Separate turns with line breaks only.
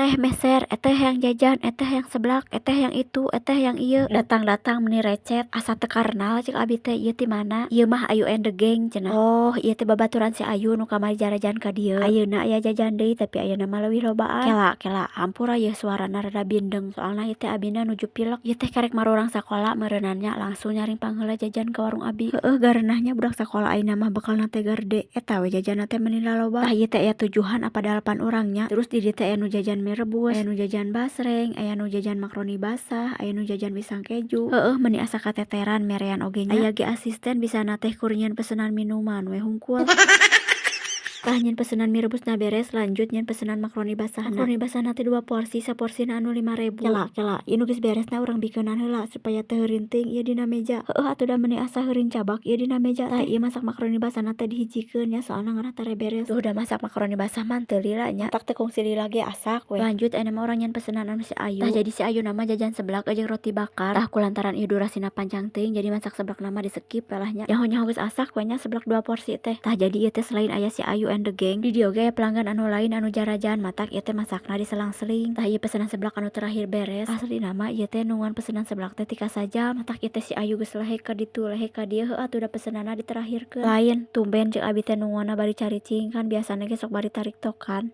Teh meser, eteh hayang jajan, eteh hayang seblak, eteh hayang itu, eteh hayang ieu. Datang-datang meni recet, asa teu karenal cek abi teh, ieu ti mana? Ieu mah Ayu and the Gang cenah. Oh, ieu teh babaturan si Ayu nu kamari jarajan ka dieu. Ayeuna aya jajan deui, tapi ayeuna mah leuwih lobaan. Kela kela, hampura yeuh suarana rada bindeng, soalna ieu teh abina nuju pilek. Ieu teh karek marurang sakola meureunan nya, langsung nyaring pangheula jajan ka warung abi. Heueuh gareunah nya budak sakola ayeuna mah bekelna teh garede, eta we jajanna teh meni laloba. Tah ieu teh aya tujuhan apa dalapan urang nya. Terus di dieu teh aya nu jajan mie rebus, aya nu jajan basreng, aya nu jajan makaroni basah, aya nu jajan pisang keju. Heueuh meni asa kateteran merean oge nya. Aya ge asisten bisana teh kur nyieun pesenan minuman we hungkul. Tah, nyieun pesenan mie rebusna beres, lanjut nyieun pesenan makaroni basahna. Makaroni basahna teh dua porsi, saporsina anu 5.000. Kela kela, ieu nu geus beresna urang bikeunan heula supaya teu heurin teuing ieu dina meja. Heueuh atuh da meni asa heurin cabak ieu dina meja teh. Tah, ieu masak makaroni basahna teh dihijikeun nya, soalna ngarah tara beres. Tuh da masak makaroni basah mah teu lila nya, matak teu kungsi lila ge asak we. Lanjut ayeuna mah urang nyieun pesenan anu si Ayu. Tah, jadi si Ayu mah jajan seblak jeung roti bakar. Tah, kulantaran ieu durasina panjang teuing, jadi masak seblakna mah di skip we lah nya. Nyaho-nyaho geus asak we nya seblak dua porsi teh. Tah, jadi ieu teh selain aya si Ayu and the Gang, di dieu oge aya pelanggan anu lain anu jarajan, matak ieu teh masakna diselang-seling. Tah, ieu pesenan seblak anu terakhir beres. Aslina mah ieu teh nungguan pesenan seblak teh tika sajam, matak ieu teh si Ayu geus lehek ka ditu lehek ka dieu, heueuh atuh da pesenanna diterakhirkeun. Lain tumben jeung abi teh nungguanna bari caricing, kan biasana ge sok bari tariktokan.